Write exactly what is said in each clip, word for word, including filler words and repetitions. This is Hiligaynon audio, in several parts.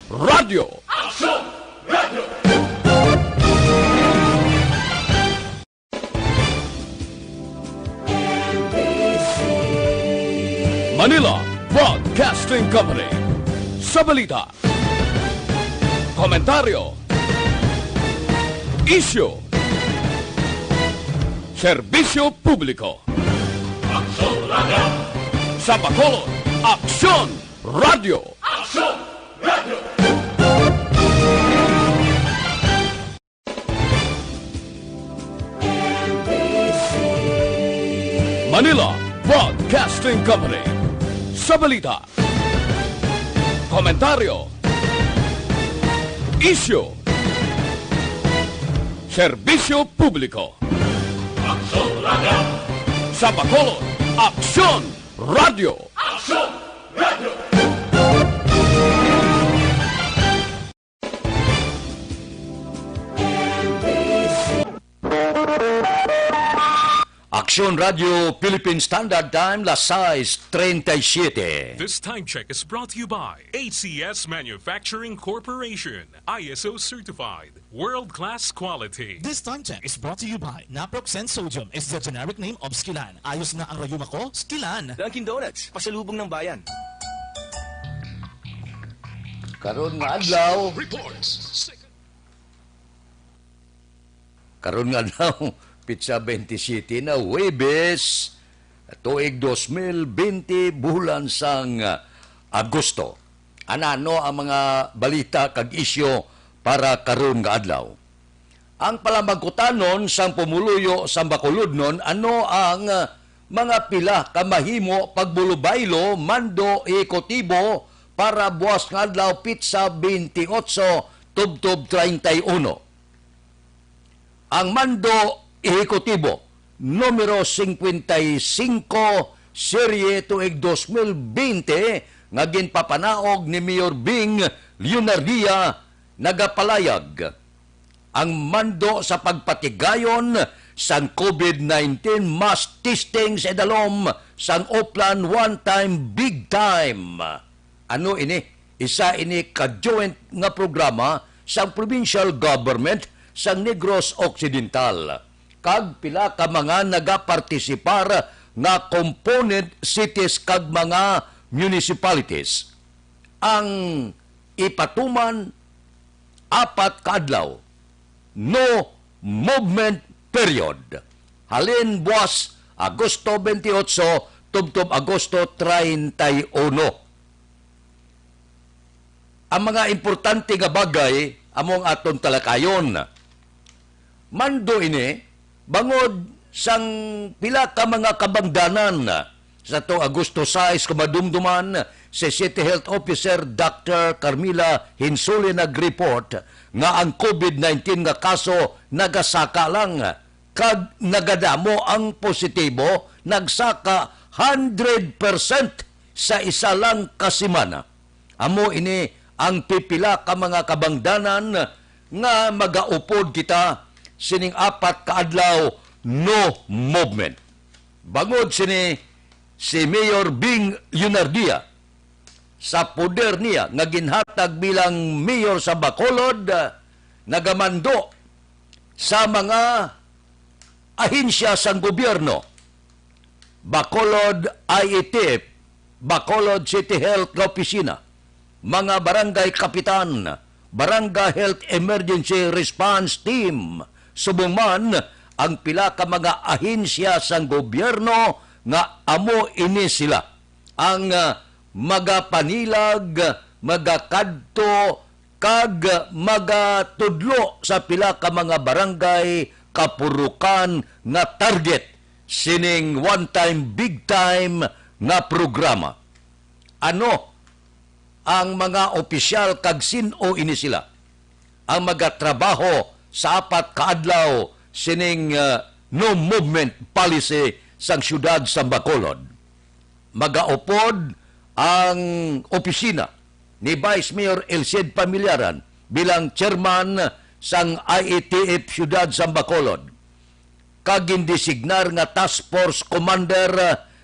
Radyo. Manila Broadcasting Company. Sa balita, komentaryo, isyu, serbisyo publiko. Sa Bacolod, Aksyon Radyo. Manila Broadcasting Company. Sa balita, komentaryo, isyu, serbisyo publiko. Sa Bacolod, Aksyon Radyo. Aksyon Radyo Philippine Standard Time, las sais treinta y siete. This time check is brought to you by A C S Manufacturing Corporation, I S O certified, world-class quality. This time check is brought to you by Naproxen Sodium is the generic name of Skilan. Ayos nga ang rayuma ko, Skilan. Dunkin' Donuts, pasalubong ng bayan. Karon nga adlaw, Reports. Karon nga adlaw, pitsa twenty-seven na, Huwebes, tuig dos mil bente, bulan sang Agosto. Anano ang mga balita kag isyu para karon nga adlaw? Ang palamagkutanon sang pumuluyo sang Bacolodnon, ano ang mga pila ka mahimo pagbulubaylo, mando ehekutibo para buas nga adlaw, pitsa twenty-eight tubtob treinta y uno. Ang mando ehekutibo numero cincuenta y cinco, serye tuig dos mil bente, nga ginpapanaog ni Mayor Bing Leonardia, nagapalayag ang mando sa pagpatigayon sang COVID nineteen mass testing sa idalom sang Oplan One Time Big Time. Ano ini? Isa ini ka joint nga programa sang provincial government sang Negros Occidental kag pila ka mga nagapartisipar nga component cities kag mga municipalities. Ang ipatuman, apat ka adlaw, no movement period. Halin buas Agosto twenty-eight tubtob Agosto treinta y uno. Ang mga importante nga bagay amo ang aton talakayon. Mando ini bangod sang pila ka mga kabangdanan. Sa tuong Agosto sais, kung madumduman, si City Health Officer Doctor Carmila Hinsuli nag-report nga ang COVID nineteen nga kaso nagasaka lang, kag nagadamo ang positibo, nagsaka hundred percent sa isa lang ka semana. Amo ini ang pipila ka mga kabangdanan nga magaupod kita sining apat ka adlaw, no movement. Bangod sini, si Mayor Bing Leonardia, sa poder niya nga ginhatag bilang mayor sa Bacolod, ah, nagamando sa mga ahensya sang gobyerno, Bacolod I E T F, Bacolod City Health nga opisina, mga barangay kapitan, Barangay Health Emergency Response Team, subong man ang pila ka mga ahensya sang gobyerno nga amo ini sila ang, ah, magapanilag, magakadto, kag magatudlo sa pila ka mga barangay, kapurukan nga target sining one time, big time nga programa. Ano ang mga opisyal kag sin-o ini sila ang magatrabaho sa apat ka adlaw sining, ah, no movement policy sang siyudad sa Bacolod? Magaupod ang opisina ni Vice Mayor Elcid Familiaran bilang chairman sang I E T F Siyudad sang Bacolod, kag gindesignar nga task force commander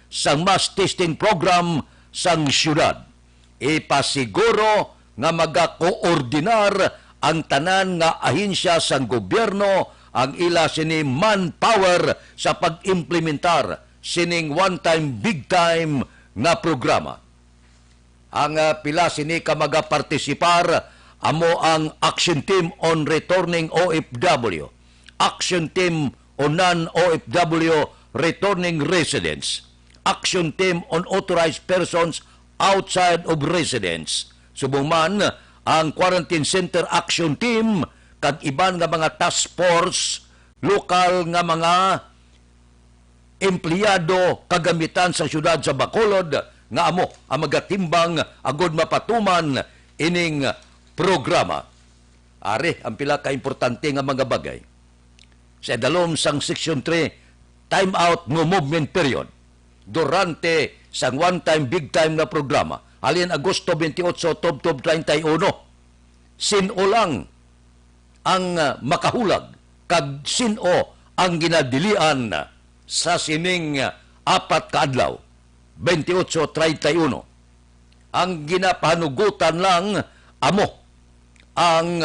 sang mass testing program sang siyudad. Ipasiguro nga magakoordinar ang tanan nga ahensya sang gobyerno, ang ila sini manpower sa pag-implementar sining one time, big time nga programa. Ang, ah, pila sini ka magapartisipar amo ang Action Team on Returning O F W, Action Team on Non-O F W Returning Residents, Action Team on Authorized Persons Outside of Residence. Subong man ang Quarantine Center Action Team kag iban nga mga task force, lokal nga mga empleyado, kagamitan sa siyudad sa Bacolod nga amo ang magatimbang agud mapatuman ining programa. Ari ang pila ka importante nga mga bagay. Sa idalom sang Section three, time out, no movement period, durante sang one time, big time nga programa, halin Agosto twenty-eight tubtob treinta y uno, sin-o lang ang, ah, makahulag kag sin-o ang ginadilian sa sining, ah, apat ka adlaw, twenty-eight treinta y uno. Ang ginapahanugutan lang amo ang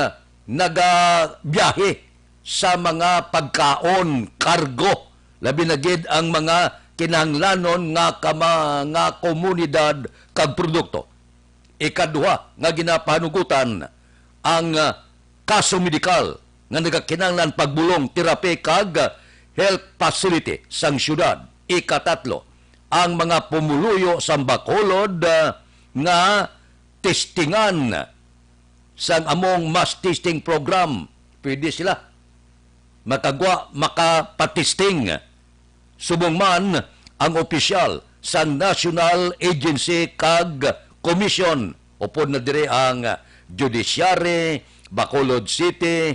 nagabiyahe sa mga pagkaon, kargo, labi na gid ang mga kinahanglanon nga kama-, nga komunidad kag produkto. Ikaduha nga ginapahanugutan ang, ah, kaso medikal nga nagakinahanglan pagbulong, terapi kag, ah, health facility sang siyudad. Ikatatlo, ang mga pumuluyo sang Bacolod, ah, nga testingan sang among mass testing program. Pwede sila makagwa, makapatesting. Subong man ang opisyal sa National Agency kag Commission, upod na diri ang Judiciary, Bacolod City,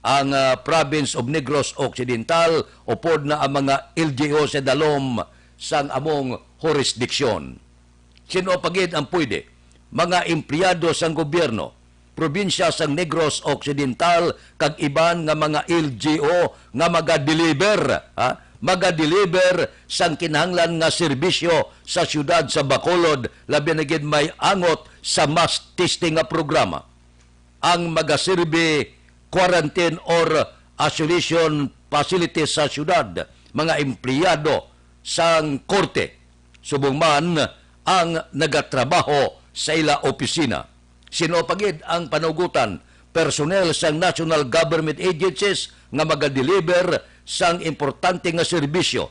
ang, ah, Province of Negros Occidental, upod na ang mga L G U sa dalom sang among jurisdiction. Sin-o pa gid ang pwede? Mga empleyado sang gobyerno, probinsya sang Negros Occidental, kag iban nga mga L G U nga maga-deliver, ha? Maga-deliver sang kinahanglan nga serbisyo sa siyudad sa Bacolod, labi na gid may angot sa mass testing nga programa. Ang magasirbi quarantine or isolation facility sa siyudad, mga empleyado sang korte, subong man ang nagatrabaho sa ila opisina. Sin-o pa gid ang panugutan? Personnel sang national government agencies nga magadeliver sang importante nga serbisyo,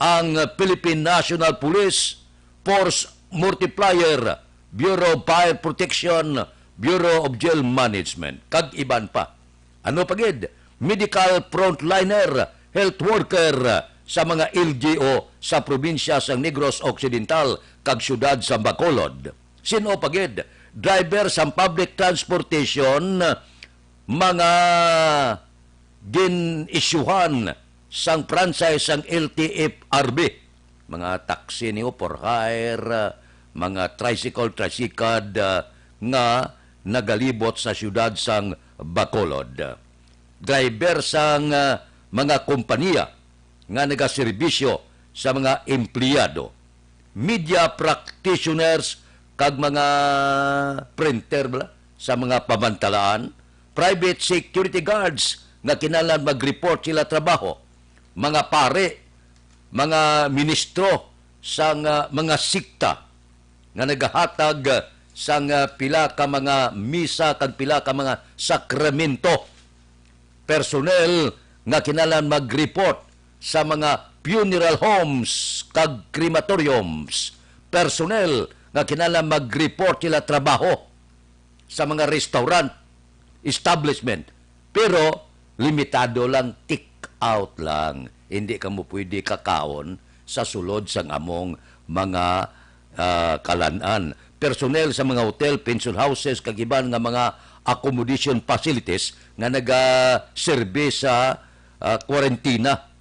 ang Philippine National Police, Force Multiplier, Bureau of Fire Protection, Bureau of Jail Management, kag iban pa. Ano pa gid? Medical frontliner, health worker sa mga L G U sa probinsya sang Negros Occidental kag siyudad sa Bacolod. Sin-o pa gid? Driver sang public transportation, mga gin-isyuhan sang franchise sang L T F R B, mga taxi niyo for hire, mga tricycle, tricycad, ah, nga nagalibot sa siyudad sang Bacolod. Driver sang, ah, mga kompanya nga nagaserbisyo sa mga empleyado, media practitioners kag mga printer bala sa mga pamantalaan, private security guards nga kinahanglan mag-report sila trabaho, mga pari, mga ministro sang, ah, mga sikta nga nagahatag, ah, sang, ah, pila ka mga misa kag pila ka mga sakramento, personnel nga kinahanglan mag-report sa mga funeral homes kag crematoriums, personnel nga kinahanglan mag-report sila trabaho sa mga restaurant establishment, pero limitado lang, take out lang. Hindi kamo pwede kakaon sa sulod sang among mga, ah, kalan-an. Personnel sa mga hotel, pension houses, kag iban nga mga accommodation facilities nga nagaserbi sa, ah, kwarentina,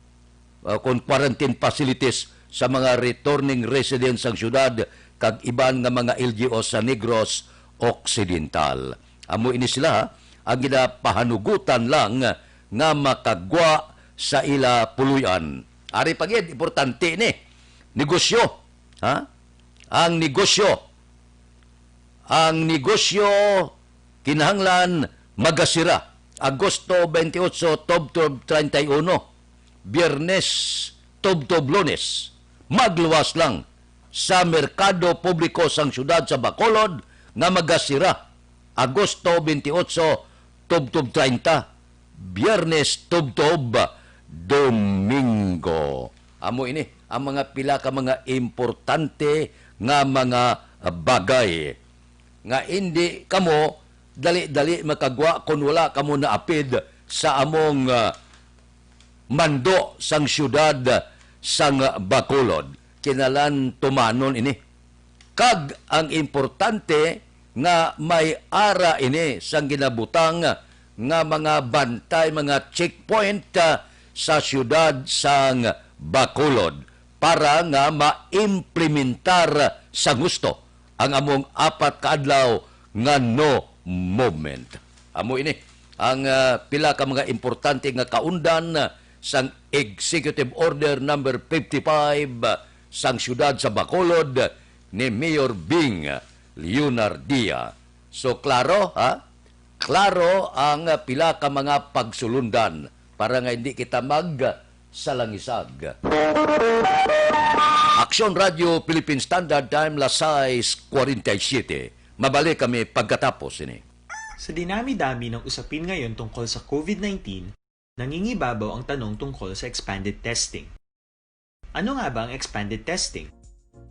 ah, kon quarantine facilities sa mga returning residents sang siyudad kag iban nga mga L G U sa Negros Occidental. Amo ini sila, ha, ang ginapahanugutan lang nga makagwa sa ila puloy-an. Ari pa gid, importante ni negosyo, ha? Ang negosyo, Ang negosyo kinahanglan magasira Agosto twenty-eight, tubtob treinta y uno, Biyernes, tubtob Lunes. Magluwas lang sa merkado publiko sang siyudad sa Bacolod nga magasira Agosto twenty-eight, tubtob treinta, Biyernes, tubtob Domingo. Amo ini ang mga pila ka mga importante nga mga bagay nga indi kamo dali-dali makagwa kon wala kamo naapid sa among, ah, mando sang siyudad sang Bacolod. Kinahanglan tumanon ini. Kag ang importante nga may ara ini sang ginabutang nga mga bantay, mga checkpoint, ah, sa siyudad sang Bacolod para nga maimplementar sa gusto ang among apat ka adlaw nga no movement. Amo ini ang, ah, pila ka mga importante nga kaundan, ah, sang Executive Order Number fifty-five, ah, sang siyudad sa Bacolod ni Mayor Bing Leonardia. So, klaro, ha? Klaro ang, ah, pila ka mga pagsulundan para nga hindi kita magsalangisag. Aksyon Radio Philippine Standard Time, las sais cuarenta y siete. Mabalik kami pagkatapos ini. Sa dinami-dami ng usapin ngayon tungkol sa COVID nineteen, nangingibabaw ang tanong tungkol sa expanded testing. Ano nga ba ang expanded testing?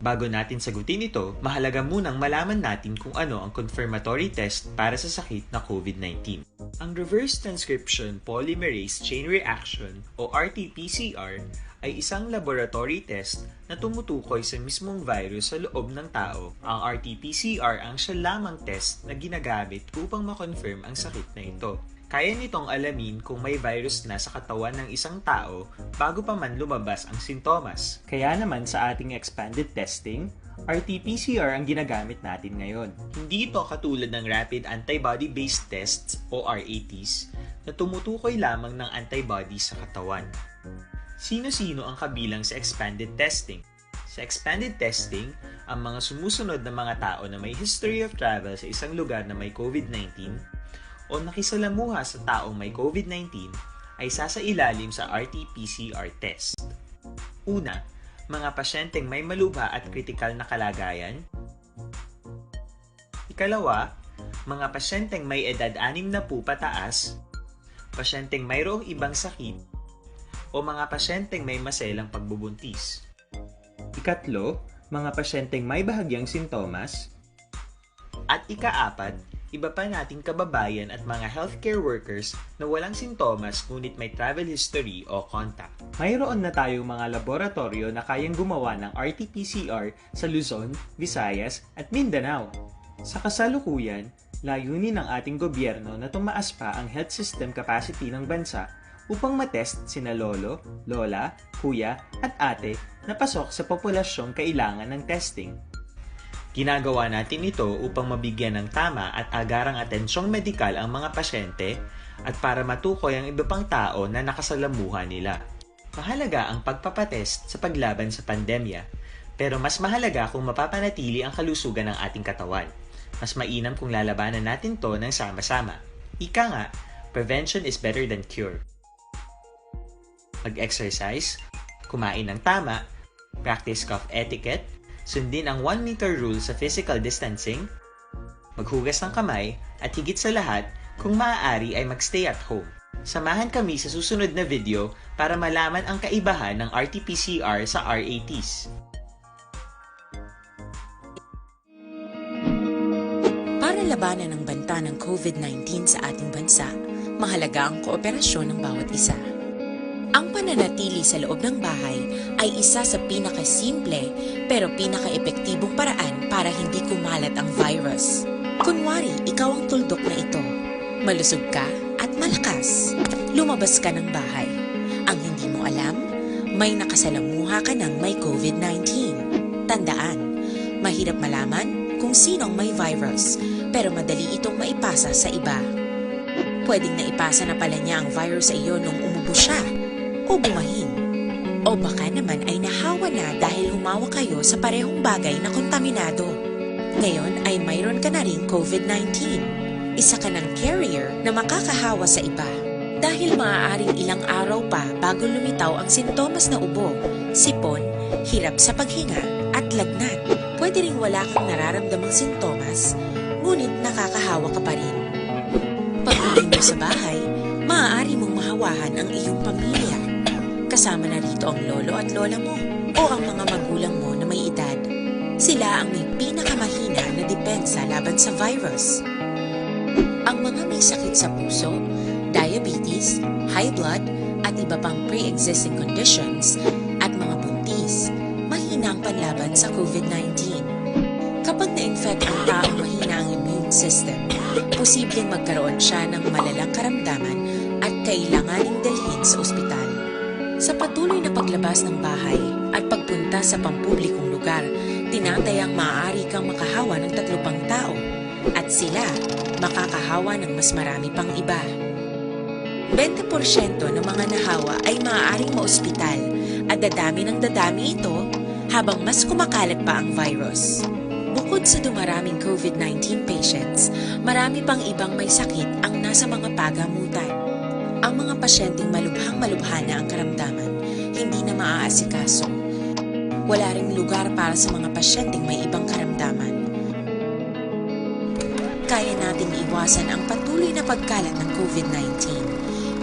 Bago natin sagutin ito, mahalaga munang malaman natin kung ano ang confirmatory test para sa sakit na COVID nineteen. Ang reverse transcription polymerase chain reaction o R T P C R ay isang laboratory test na tumutukoy sa mismong virus sa loob ng tao. Ang R T P C R ang siya lamang test na ginagamit upang ma-confirm ang sakit na ito. Kaya nitong alamin kung may virus na sa katawan ng isang tao bago pa man lumabas ang sintomas. Kaya naman sa ating expanded testing, R T P C R ang ginagamit natin ngayon. Hindi ito katulad ng rapid antibody-based tests o R A Ts na tumutukoy lamang ng antibody sa katawan. Sino-sino ang kabilang sa expanded testing? Sa expanded testing, ang mga sumusunod na mga tao na may history of travel sa isang lugar na may COVID nineteen o nakisalamuha sa taong may COVID nineteen ay sasailalim sa R T P C R test. Una, mga pasyenteng may malubha at kritikal na kalagayan. Ikalawa, mga pasyenteng may edad anim na po pataas, pasyenteng mayroong ibang sakit, o mga pasyenteng may maselang pagbubuntis. Ikatlo, mga pasyenteng may bahagyang sintomas. At ikaapat, iba pa nating kababayan at mga healthcare workers na walang sintomas ngunit may travel history o contact. Mayroon na tayong mga laboratorio na kayang gumawa ng R T P C R sa Luzon, Visayas, at Mindanao. Sa kasalukuyan, layunin ng ating gobyerno na tumaas pa ang health system capacity ng bansa upang matest sina lolo, lola, kuya, at ate na pasok sa populasyong kailangan ng testing. Ginagawa natin ito upang mabigyan ng tama at agarang atensyong medikal ang mga pasyente at para matukoy ang iba pang tao na nakasalamuha nila. Mahalaga ang pagpapatest sa paglaban sa pandemya, pero mas mahalaga kung mapapanatili ang kalusugan ng ating katawan. Mas mainam kung lalabanan natin 'to ng sama-sama. Ika nga, prevention is better than cure. Mag-exercise, kumain ng tama, practice cough etiquette, sundin ang one meter rule sa physical distancing, maghugas ng kamay, at higit sa lahat, kung maaari ay mag-stay at home. Samahan kami sa susunod na video para malaman ang kaibahan ng R T P C R sa R A Ts. Para labanan ang banta ng COVID nineteen sa ating bansa, mahalaga ang kooperasyon ng bawat isa. Ang pananatili sa loob ng bahay ay isa sa pinakasimple pero pinakaepektibong paraan para hindi kumalat ang virus. Kunwari, ikaw ang tuldok na ito. Malusog ka at malakas. Lumabas ka ng bahay. Ang hindi mo alam, may nakasalamuha ka ng may COVID nineteen. Tandaan, mahirap malaman kung sino ang may virus, pero madali itong maipasa sa iba. Pwedeng naipasa na pala niya ang virus sa iyo nung umubo siya, o bumahin, o baka naman ay nahawa na dahil humawak kayo sa parehong bagay na kontaminado. Ngayon ay mayroon ka na ring COVID nineteen. Isa ka ng carrier na makakahawa sa iba. Dahil maaaring ilang araw pa bago lumitaw ang sintomas na ubo, sipon, hirap sa paghinga, at lagnat. Pwede ring wala kang nararamdamang sintomas, ngunit nakakahawa ka pa rin. Pag-uwi mo sa bahay, maaari mong mahawahan ang iyong pamilya. Kasama na rito ang lolo at lola mo o ang mga magulang mo na may edad. Sila ang may pinakamahina na depensa laban sa virus. Ang mga may sakit sa puso, diabetes, high blood, at iba pang pre-existing conditions, at mga buntis, mahina ang panlaban sa COVID nineteen. Kapag na-infect ang taong mahina ang immune system, posibleng magkaroon siya ng malalang karamdaman at kailanganing dalhin sa ospital. Sa patuloy na paglabas ng bahay at pagpunta sa pampublikong lugar, tinatayang maaari kang makahawa ng tatlo pang tao, at sila makakahawa ng mas marami pang iba. Bente porsyento ng mga nahawa ay maaaring maospital, at dadami ng dadami ito habang mas kumakalat pa ang virus. Bukod sa dumaraming COVID nineteen patients, marami pang ibang may sakit ang nasa mga pagamutan. Ang mga pasyenteng malubhang-malubha na ang karamdaman, hindi na maaasikaso. Wala ring lugar para sa mga pasyenteng may ibang karamdaman. Kaya nating iwasan ang patuloy na pagkalat ng COVID nineteen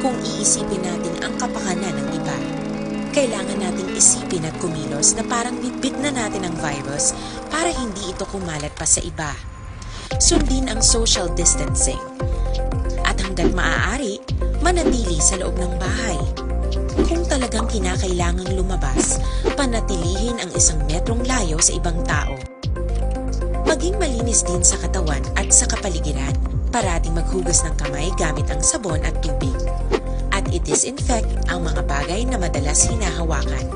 kung iisipin natin ang kapakanan ng iba. Kailangan nating isipin at kumilos na parang bitbit na natin ang virus para hindi ito kumalat pa sa iba. Sundin ang social distancing. At hanggat maaari, manatili sa loob ng bahay. Kung talagang kinakailangang lumabas, panatilihin ang isang metrong layo sa ibang tao. Maging malinis din sa katawan at sa kapaligiran. Parating maghugas ng kamay gamit ang sabon at tubig. At i-disinfect ang mga bagay na madalas hinahawakan.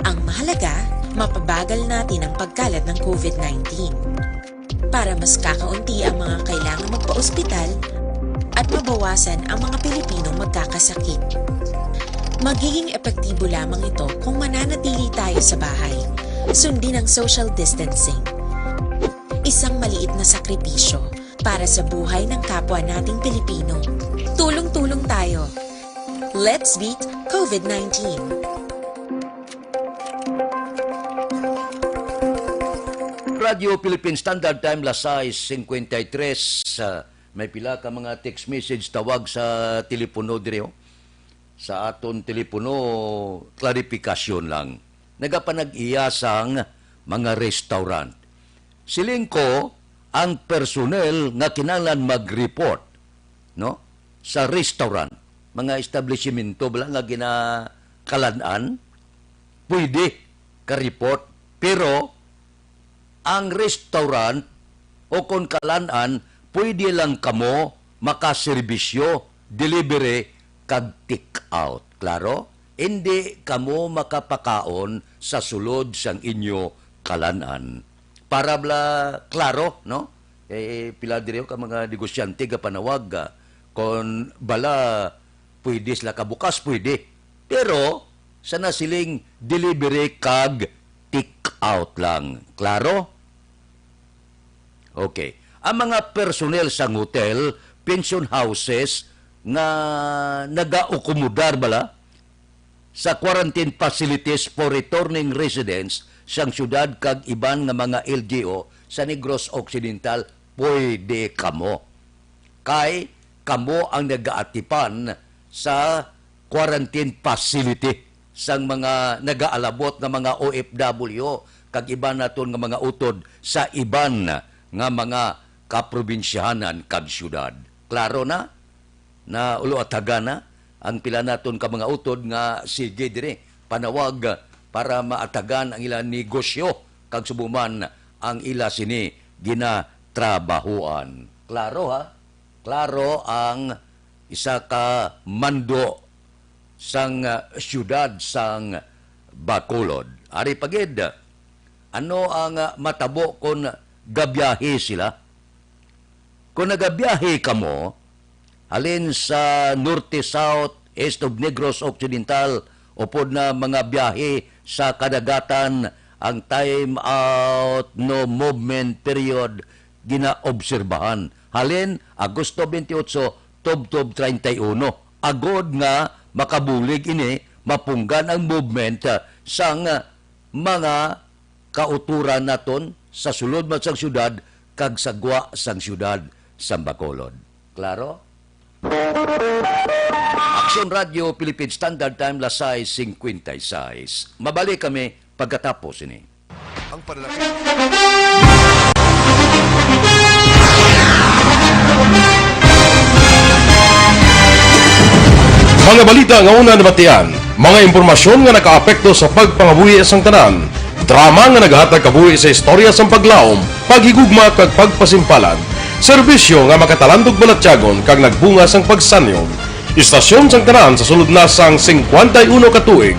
Ang mahalaga, mapabagal natin ang pagkalat ng COVID nineteen. Para mas kakaunti ang mga kailangang magpa-ospital at mabawasan ang mga Pilipinong magkakasakit. Magiging epektibo lamang ito kung mananatili tayo sa bahay. Sundin ang social distancing. Isang maliit na sakripisyo para sa buhay ng kapwa nating Pilipino. Tulong-tulong tayo. Let's beat COVID nineteen. Radyo Philippine Standard Time, las sais cincuenta y tres. Ah, may pila ka mga text message, tawag sa telepono diri, oh. Sa aton telepono, klarifikasyon lang. Nagapanag-iya sang mga restaurant. Siling ko, ang personnel nga kinahanglan mag-report, no, sa restaurant, mga establishmento bala nga ginakalan-an, pwede ka-report, pero ang restaurant o kon kalan-an, pwede lang kamo makaserbisyo, delivery, kag take out. Klaro? Indi kamo makapakaon sa sulod sang inyo kalan-an. Para bala klaro, no? Eh, pila diri ka mga negosyante gapanawag, ah, kon bala pwede sila kabukas, pwede. Pero sa nasiling delivery kag take out lang. Klaro? Okay. Ang mga personnel sang hotel, pension houses nga nagaakomodar bala sa quarantine facilities for returning residents sang syudad kag iban nga mga L G U sa Negros Occidental, pwede kamo. Kay kamo ang nagaatipan sa quarantine facility sang mga nagaalabot nga mga O F W kag iban naton nga mga utod sa iban nga mga kaprobinsyahanan kag syudad. Klaro na? Naulo-atagan na ang pila naton ka mga utod nga sige diri panawag para maatagan ang ila negosyo kag subong man ang ila sini ginatrabahoan. Klaro, ha? Klaro ang isa ka mando sang, ah, siyudad sang Bacolod. Ari pa gid, ano ang, ah, matabo kon gabiyahe sila? Kon nagabiyahe kamo halin sa norte, south, east of Negros Occidental, upod na mga biyahe sa kadagatan, Ang time out, no movement period ginaobserbahan. Halin Agosto twenty-eight, tubtob treinta y uno. Agod nga makabulig ini, mapunggan ang movement, ah, sang, ah, mga kauturan naton sa sulod man sang syudad kag sa gwa sang syudad sang Bacolod. Klaro? Aksyon Radio Philippine Standard Time, las sais cincuenta y seis. Mabalik kami pagkatapos ini. Ang panalangin. Mga balita nga una nabatian, mga impormasyon nga nakaapekto sa pagpangabuhi sang tanan, drama nga nagahatag kabuhi sa istorya sang paglaom, paghigugma kag pagpasimpalan, serbisyo nga makatalandog balatyagon kag nagbunga sang pagsanyog. Istasyon sang tanan sa sulod na sang cincuenta y uno ka tuig.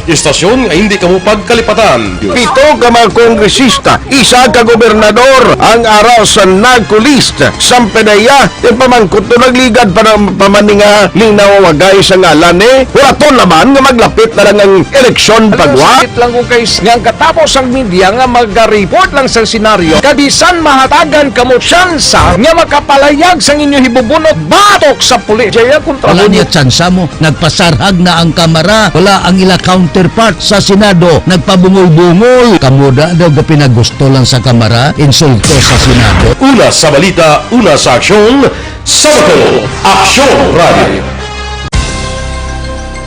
Istasyon nga hindi kamo pagkalipatan. Pito ka mga kongresista, isa ka gobernador ang ara sa NAGCO list. Sampanaya, ipamangkot to, nagligad pa ng pamaninga, linaw wagay sa ngalan ni. Huraton naman nga maglapit na lang ang eleksyon pagwa. Sakit lang ko kay s-, nga ang katapos ang media nga maga-report lang sa senaryo, kabisan mahatagan kamo tsansa nga makapalayag sang inyo hibubunot batok sa pulis. Jaya kontra Wala mo. Niya tsansa mo. Nagpasarhag na ang Kamara. Wala ang ila counterpart sa Senado. Nagpabungol-bungol. Kamo da daw gapinagusto lang sa Kamara. Insulto sa Senado. Una sa balita, una sa aksyon, sa Bacolod, Aksyon Radio.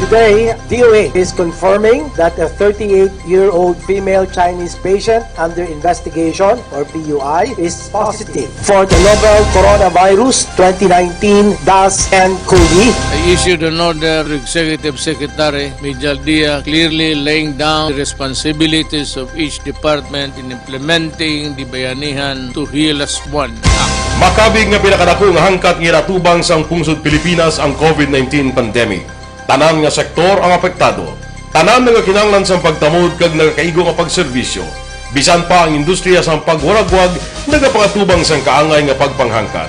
Today, D O A is confirming that a thirty-eight-year-old female Chinese patient under investigation, or P U I, is positive for the novel coronavirus twenty nineteen dash N cov. I issued an order to Executive Secretary Mijal Dia, clearly laying down the responsibilities of each department in implementing the Bayanihan to Heal As One Act. Makabig nga pinakadako nga hangkat nga ginatubang sang pungsod Pilipinas ang COVID nineteen pandemic. Tanan nga sektor ang apektado. Tanan nagakinahanglan sang pagtamod kag nagakaigo nga pagserbisyo. Bisan pa ang industriya sang pagwaragwag nagapangatubang sang kaangay nga pagpanghangkat.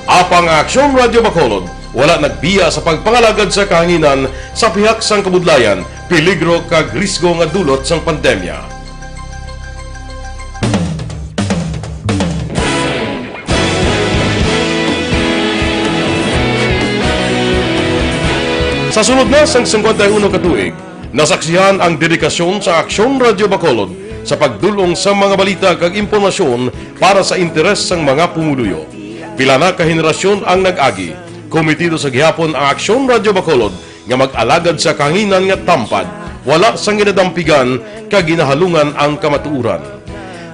Apang ang Aksyon Radio Bacolod wala nagbiya sa pagpangalagad sa kahanginan sa pihak sang kabudlayan, peligro kag risgo nga dulot sang pandemya. Sa sulod na sang cincuenta y uno ka tuig, nasaksihan ang dedikasyon sa Aksyon Radio Bacolod sa pagdul-ong sa mga balita kag impormasyon para sa interes sang mga pumuluyo. Pila na ka henerasyon ang nag-agi. Komitido sa gihapon ang Aksyon Radio Bacolod nga mag-alagad sa kahanginan nga tampad, wala sang ginadampigan kag ginahalungan ang kamatuoran.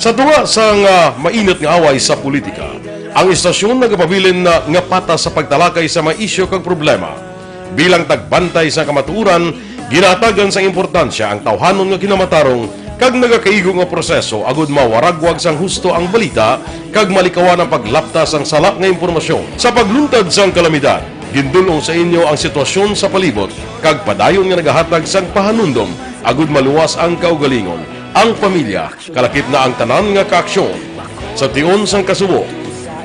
Sa tunga sang, ah, mainit nga away sa politika, ang istasyon nagapabilin na nga patas sa pagtalakay sa mga isyu kag problema. Bilang tagbantay sa kamatuoran, ginahatagan sang importansya ang tawhanon nga kinamatarong kag nagakaigo nga proseso agud mawaragwag sang husto ang balita kag malikawan ang paglapta sang sala nga impormasyon. Sa pagluntad sang kalamidad, gindul-ong sa inyo ang sitwasyon sa palibot kag padayon nga nagahatag sang pahanumdom agud maluwas ang kaugalingon, ang pamilya, kalakip na ang tanan nga kaaksyon. Sa tion sang kasubo,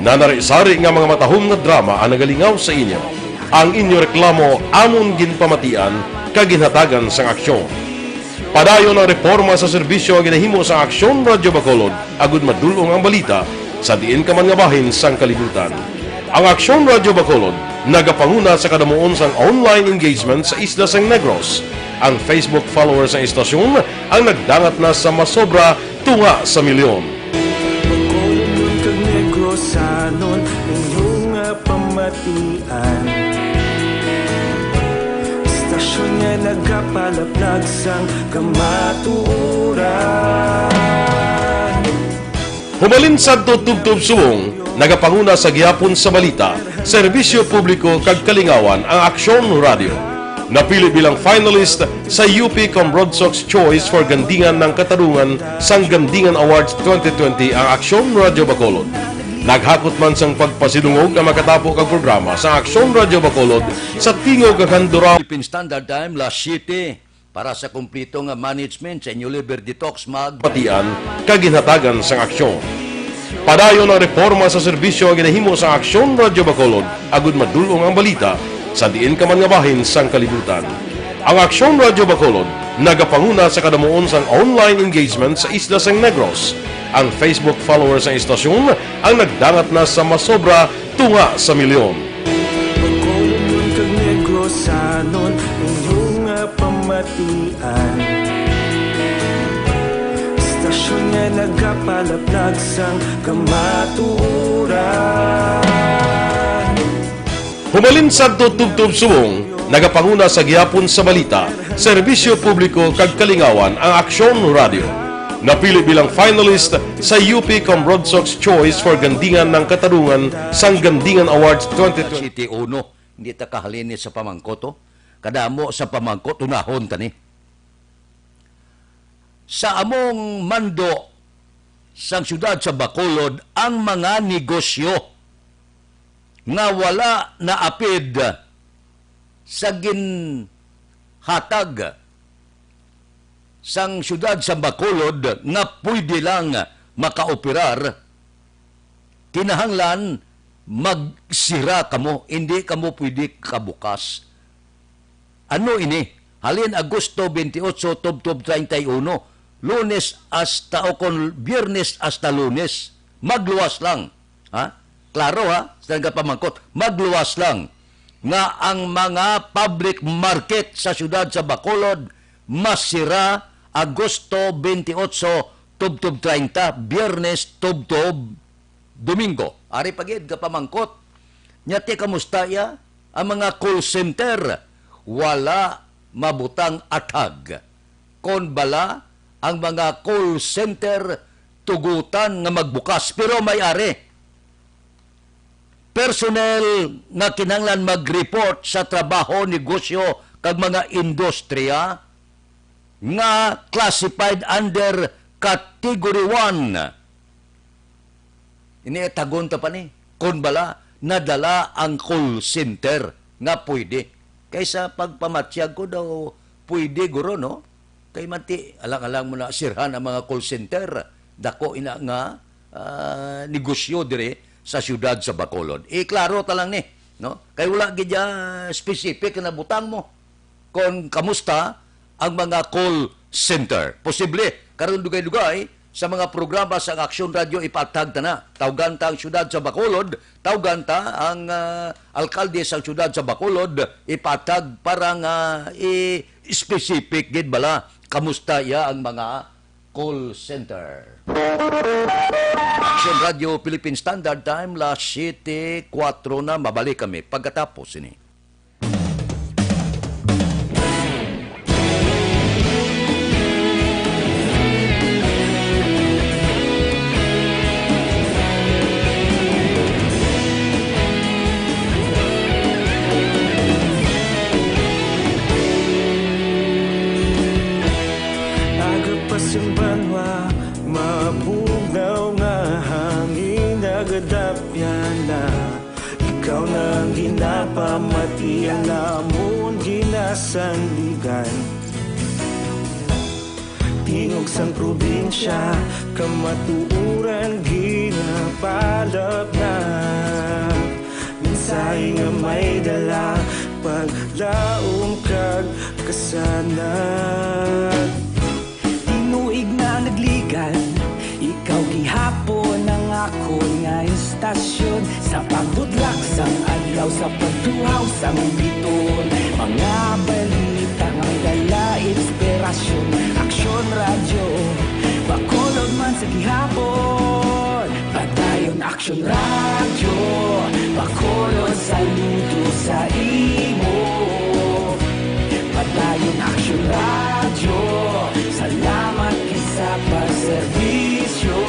nanari-sari nga mga matahom nga drama ang nagalingaw sa inyo. Ang inyo reklamo amon ginpamatian kag ginhatagan sang aksyon. Padayon ang reporma sa serbisyo nga ginahimo sang Aksyon Radyo Bacolod agud madul-ong ang balita sa diin ka man nga bahin sang kalibutan. Ang Aksyon Radyo Bacolod nagapanguna sa kadamuon sang online engagement sa isla sang Negros. Ang Facebook followers sang istasyon ang nagdangat na sa masobra tunga sa milyon. Bacolodnon kag Negrosanon, inyo nga pamatian. Istasyon nga nagapalaplag sang kamatuoran. Hubalin sadto tubtob subong, nagapanguna sa gihapon sa balita, serbisyo publiko kag kalingawan ang Aksyon Radyo. Napili bilang finalist sa U P Cambrodsoc's Choice for Gandingan ng Katarungan sang Gandingan Awards twenty twenty ang Aksyon Radyo Bacolod. Naghakot man sang pagpasidungog ang makatapo kag programa sa Aksyon Radyo Bacolod sa Tingog kag Handura. Philippine Standard Time, las siyete. Para sa kumpleto nga management sa inyo liver detox, mag- Patian kag ginhatagan sang aksyon. Padayon ang reporma sa serbisyo nga ginahimo sa Aksyon Radyo Bacolod agud madul-ong ang balita sa diin ka man nga bahin sang kalibutan. Ang Aksyon Radyo Bacolod nagapanguna sa kadamuon sang online engagement sa isla sang Negros. Ang Facebook followers sang istasyon ang nagdangat na sa masobra tunga sa milyon. Bacolodnon kag Negrosanon, inyo nga pamatian. Istasyon nga nagapalaplag sang kamatuoran. Humalin sadto tubtob subong, nagapanguna sa gihapon sa balita, serbisyo publiko kag kalingawan ang Aksyon Radio. Napili bilang finalist sa U P Cambrodsoc's Choice for Gandingan ng Katarungan sang Gandingan Awards twenty twenty. City uno, hindi ta kahalini sa pamangkot, oh. Kadamo sa pamangkot, unahon ta ni. Sa among mando sang siyudad sa Bacolod ang mga negosyo nga wala naapid sa ginhatag sang siyudad sa Bacolod nga pwede lang makaoperar, kinahanglan magsira kamo, hindi kamo pwede kabukas. Ano ini? Halin Agosto twenty-eight, tubtob treinta y uno, Lunes hasta, o kon Biyernes hasta Lunes, magluwas lang. Ha? Klaro, ha? Sa nagapamangkot, magluwas lang nga ang mga public market sa siyudad sa Bacolod masira Agosto twenty-eight, tubtob treinta, Biyernes, tubtob Domingo. Ari pa gid gapamangkot, nya ti kamusta iya ang mga call center? Wala mabutang atag. Kon bala ang mga call center tugutan nga magbukas, pero may ari personnel nga kinahanglan mag-report sa trabaho, negosyo, kag mga industriya nga classified under Category one. Ini, tagon ta pa ni, kon bala nadala ang call center nga pwede. Kaysa pagpamatyag ko daw, pwede guro, no? Kay manti, alang-alang mo na sirhan ang mga call center. Dako ina nga, ah, negosyo dire sa siyudad sa Bacolod. Iklaro ta lang ni, no? Kay wala gid ya specific na butang mo kon kamusta ang mga call center. Posible, karon dugay-dugay, sa mga programa sang Aksyon Radyo, ipatag ta na. Tawgan ta ang siyudad sa Bacolod, tawgan ta ang, ah, alkalde sang siyudad sa Bacolod, ipatag para nga i-specific gid bala kamusta iya ang mga call center. Aksyon Radyo Philippine Standard Time, las siyete kuwatro na. Mabalik kami pagkatapos ini. Agapas ang banwa, mabugnaw nga hangin, nagadapyan na. Ikaw na ang ginapamati, ang amon ginasandigan. Tingog sang probinsya, kamatuoran ginapalapnap. Mensahe nga may dala, paglaom kag kasanag. Tinuig na nagligan, ikaw gihapon ang akon nga istasyon. Sa pagbudlak sang adlaw, sa pagtuhaw sang biton, mga balita nga may dala inspirasyon. Aksyon Radyo, Bacolod man sa gihapon. Padayon Aksyon Radyo, Bacolod, saludo sa imo. Padayon Aksyon Radyo, salamat gid sa pagserbisyo.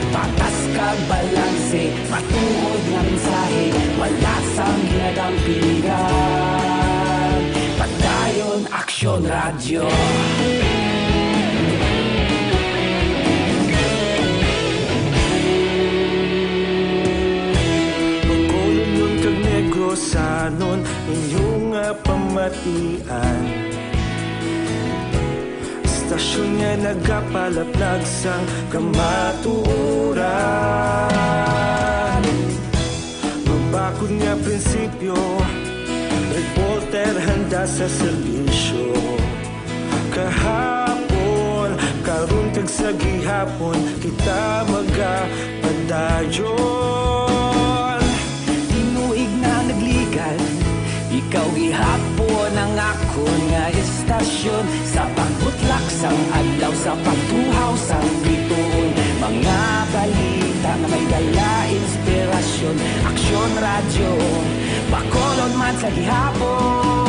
Patas kag balanse, matuod nga mensahe, wala sang ginadampigan. Padayon Aksyon Radyo. Bacolodnon kag Negrosanon, inyo nga pamatian. Istasyon nga nagapalaplag sang kamatuoran. Mabakod nga prinsipyo, reporter Sa serbisyo kahapon, karon kag sa gihapon, kita magapadayon. Tinuig na nagligan, ikaw gihapon ang akon nga estasyon. Sa pagbutlak sang adlaw, sa pagtuhaw sang bituon, mga balita nga may dala inspirasyon. Aksyon Radyo, Bacolod man sa gihapon.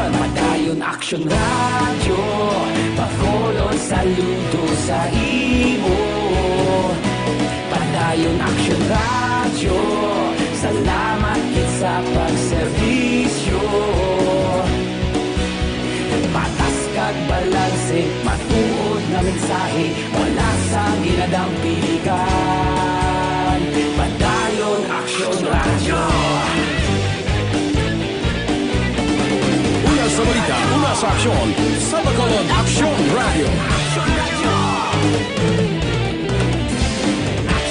Padayon Aksyon Radyo, Bacolod, saludo sa imo. Padayon Aksyon Radyo, salamat gid sa pagserbisyo. Patas kag balanse, matuod nga mensahe, wala sang ginadampigan. Padayon Aksyon Radyo. Una sa balita, una sa aksyon, sa Bacolod Aksyon Radyo.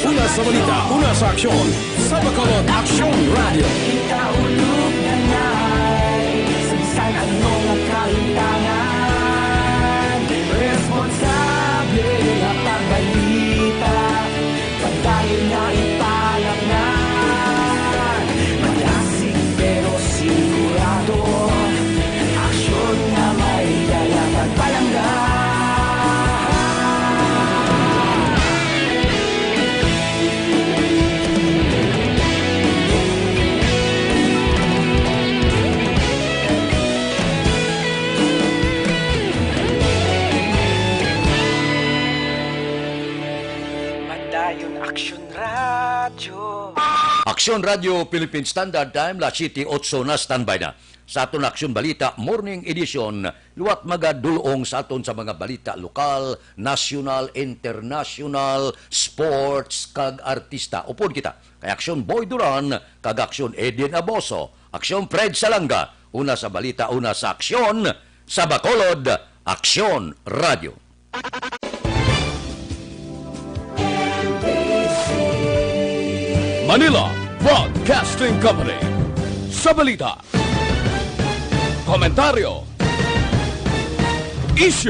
Una sa balita, una sa aksyon, sa Bacolod Aksyon Radyo. Kaulog na na'y sa bisan ano nga kahintangan. Responsable nga pagbalita, padayon nga ipalaknag. Malasig pero sigurado, aksyon nga may dala kag palangga. Padayon Aksyon Radyo. Aksyon Radyo Philippine Standard Time, las siete otso na, standby na. Sa aton Aksyon Balita Morning Edition, liwat magadulong sa aton sa mga balita lokal, nasyonal, internasyonal, sports, kag artista. Upod kita kay Aksyon Boy Duran kag Aksyon Edin Aboso, Aksyon Fred Salanga, una sa balita, una sa aksyon, sa Bacolod, Aksyon Radyo. Manila Broadcasting Company. Sa balita, komentaryo, isyu,